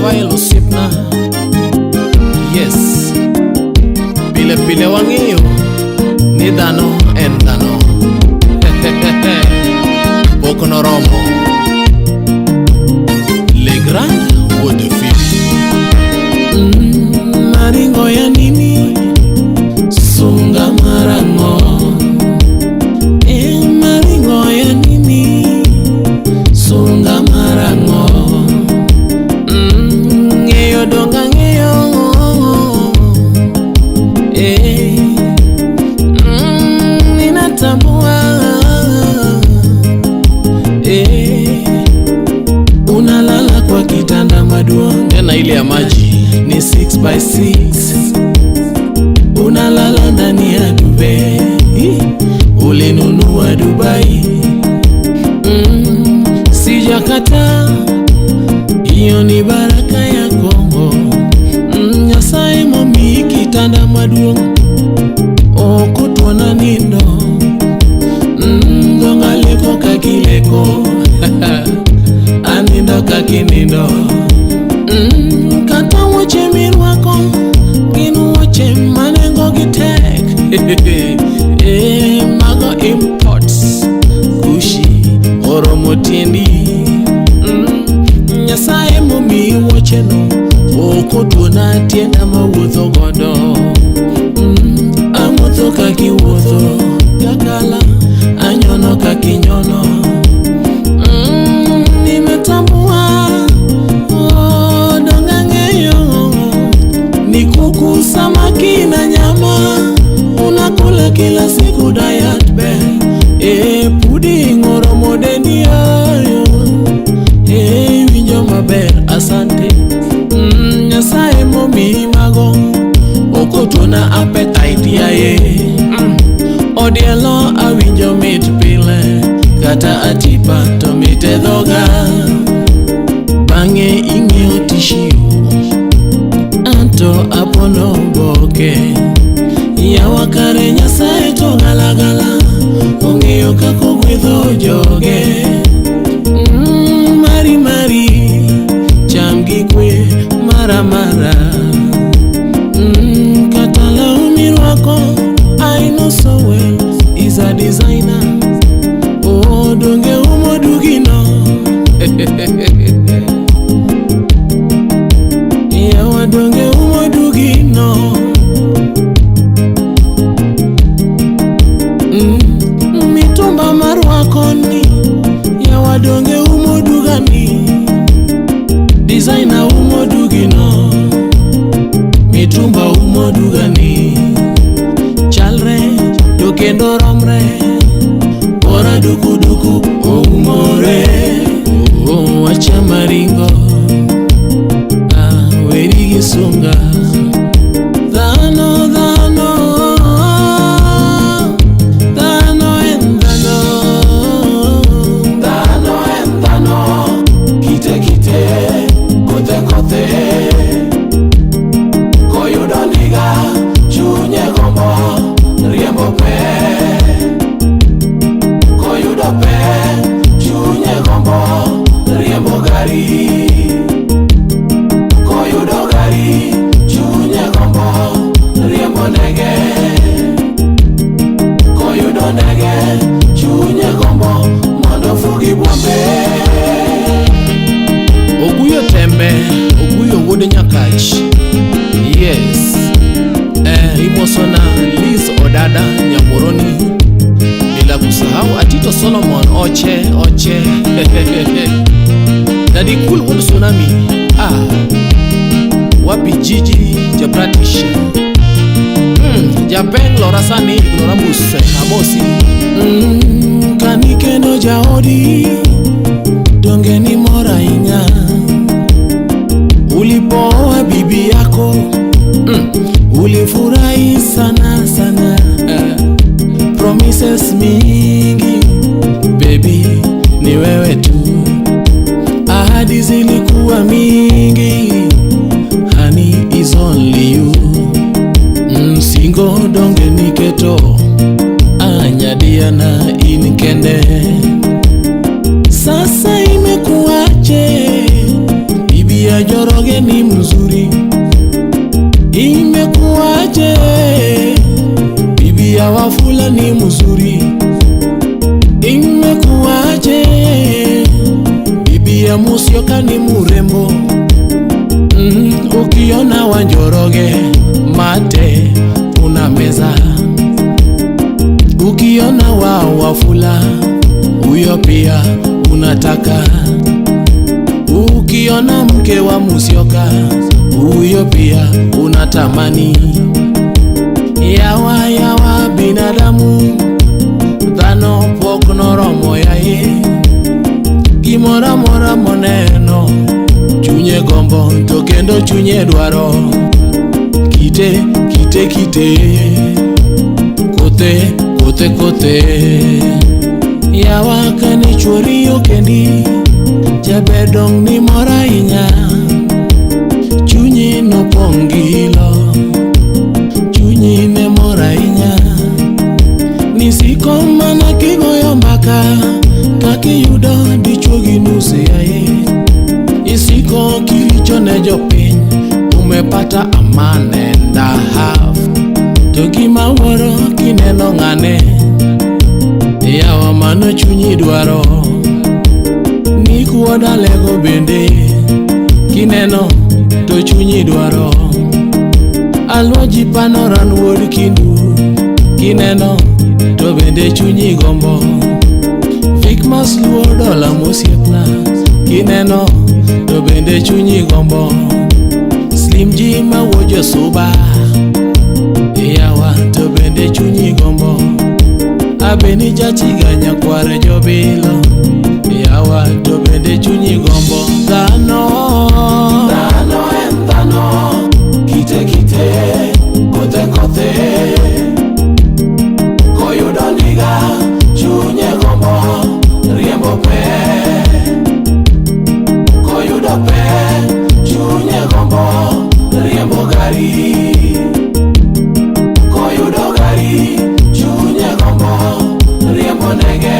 Rafael osiepna. Yes. Pile pile wang'eyo ni dhano en dhano. Pok noromo. Le Grand Wuod Fibi. Maringo ya nini? Sunga marang'o? E maringo ya nini? Sunga marang'o? Ng'eyo donga ng'eyo. Eh. Ninatambua. Eh. Unalala kwa kitanda maduong' tena ile ya maji ni 6 by 6. Unalala ndani ya duvet ulinunua Dubai. Sijakataa, hiyo ni baraka ya Kongo. Nyasaye momiyi kitanda maduong' ok otuona nindo. Donga leko kakileko anindo kakinindo. Kata wuoche mirwako gin wuoche manengogi tek. Eh, mago imports Gucci oromo tiendi. Nyasaye momiyi wuocheno ok otuona tienda mawuotho godo. Awuotho kakiwuotho kakala anyono kakinyono. Nimetambua oh, donga ng'eyo ni kuku, samaki na nyama unakula kila siku diet be e pudding oromo dendi ayo e winjo maber asante. Nyasaye momiyi mago ok otuona appetite yaye. Odielo awinjo mit pile kata atipa to mit e dhoga. Bang'e ing'iewo tissue anto apono oboke. Yawa kare Nyasaye to galagala ong'eyo kaka ogwedho joge. Mari mari cham gi kwe mara mara. Kata law mirwako I know so well is a designer. Oh, donge umo dugino. Yawa donge umo dugino. Mitumba marwako ni yawa donge umo dugani. Designer umo dugino. Mitumba umo dugani. Chalre to kendo romre. Ora duku duku oumore. Oh, wacha maringo. Ah, weri gi sunga. Dhano dhano dhano en dhano. Dhano en dhano, kite kite, kothe kothe. Koyudo ndiga, chunye gombo, riembo pe. Koyudo pe, chunye gombo, riembo gari. Koyudo gari, chunye gombo, riembo ndege. Koyudo ndege, chunye gombo, mondo ofu gi buombe. Oguyo tembe, Oguyo wuod Nyakach. Yes. Eh, imosona Liz Odada Nyamoroni. Bila kusahau Atito Solomon Oche Oche. Daddy Cool wuod Tsunami. Ah. Wapi Jiji Jabratish. Japeng Lorasani Ignoramus Amosi. Kanikendo jaodi donge ni mor ahinya. Ulipooa bibi yako ulifurahi sana sana. Promises mingi baby, ni wewe tu. Ahadi zilikuwa mingi, honey is only you. Singo donge niketo anyadiana in kende. Sasa imekuwaje bibi ya Njoroge ni mzuri, imekuwaje? Bibi ya Musyoka ni murembo. Ukiona Wanjoroge mate unameza, ukiona wa Wafula huyo pia unataka, ukiona mke wa Musyoka huyo pia unatamani. Yawa yawa binadamu, dhano pok noromo yaye, gimoro amora moneno chunye gombo to kendo chunye dwaro. Kite kite kite, kothe kothe kothe. Yawa kane chuori okendi, jaber dong' ni mor ahinya, chunyi nopong' gi ilo, chunyi ne mor ahinya. Nisiko mana kigoyo mbaka kakiyudo dichuo gi nus yaye, isiko kiricho ne jopiny umepata a man and a half. To gima wuoro kineno ng'ane, yawa mano chunyi dwaro. Nick wuod Alego bende kineno to chunyi dwaro. Aluoji Panoran wuod Kindu kineno to bende chunyi gombo. Vicmas Luo Dola mosiepna kineno to bende chunyi gombo. Slim G mawuo josuba, yawa to bende chunyi gombo. Abeni jachiga nyakwar jobilo, yawa to bende chunyi gombo. Dhano Dhano en dhano, kite kite, kothe kothe. Koyudo ndiga, chunye gombo, riembo pe. Koyudo pe, chunye gombo, riembo gari. Koyudo gari, chunye gombo, riembo ndege.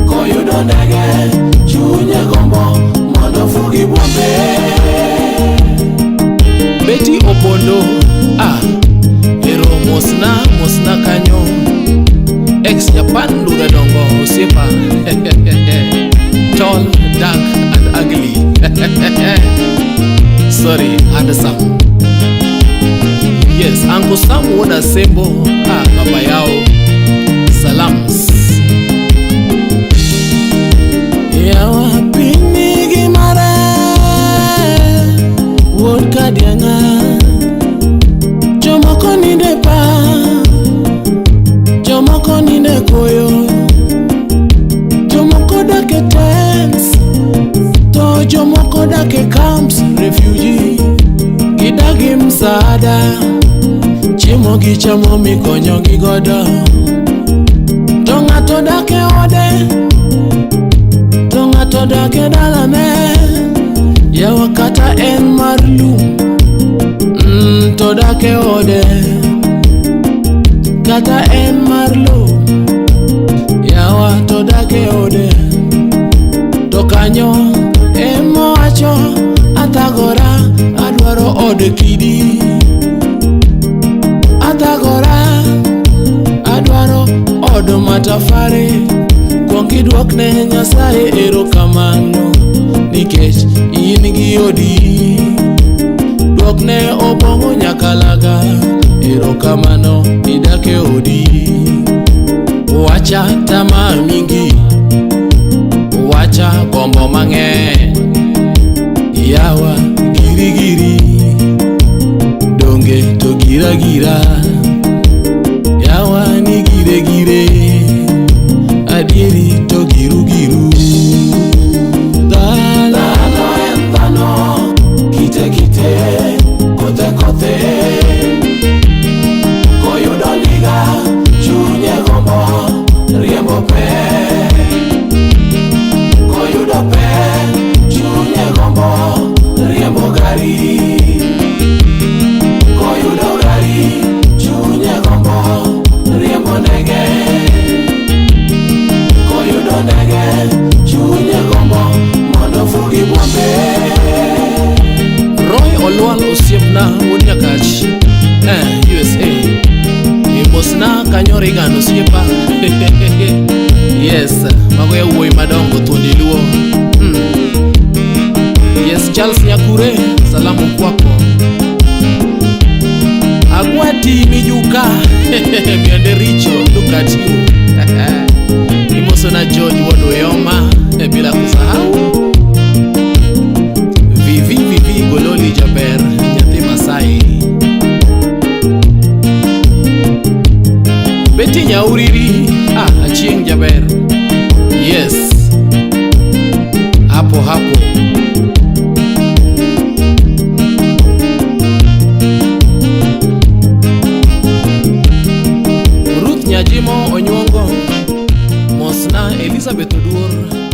Koyudo ndege, chunye gombo, mondo fugi buombe. Betty Opondo, ah, ero mosna mosna kanyo. Ex Japan Lura Dongo osiepa. Tall, dark and ugly. Sorry, handsome. Yes, Uncle Sam wuod Asembo, ah, baba yao. Salams. Yawa piny nigi mare, wuod Kadiang'a. Jomoko ninde pa, jomoko ninde koyo, jomoko dak e tents, to jomoko dak e camps, refugee. Gidagi msaada, chiemo gichamo mikonyogi godo. To ng'ato dak e ode, to ng'ato dak e dalane. Yawa kata en mar lum, to dak e ode. Kata en mar lo, yawa to dak e ode. To kanyo emowacho athagora adwaro od kidi. Athagora adwaro od matafare. Kuong idwokne Nyasaye erokamano nikech in gi odi. Dwokne Obong'o Nyakalaga erokamano idak e odi. Wacha tamaa mingi, wacha gombo mang'eny. Yawa giri giri, donge to gira gira. Yawa ni gire gire, adieri to giru giru. Dhano Dhano en dhano, kite kite, kothe kothe. Koyudo ndiga, chunye gombo, riembo pe. Koyudo pe, chunye gombo, riembo gari. Koyudo gari, kanyo Regan osiepa. Yes, mago yawuoyi madongo thuondi luo. Yes, Charles Nyakure, salamu kwako. Agwati Mijuka, miende richo, look at you. Imoso na George Wodoyoma, bila kusahau Vivi Vivi Gololi Jaber, nyathi Masai. Betty Nyauriri, Achieng Jaber. Yes. Hapo hapo. Ruth Nyajimo Onyuongo, Mosna Elizabeth Oduor.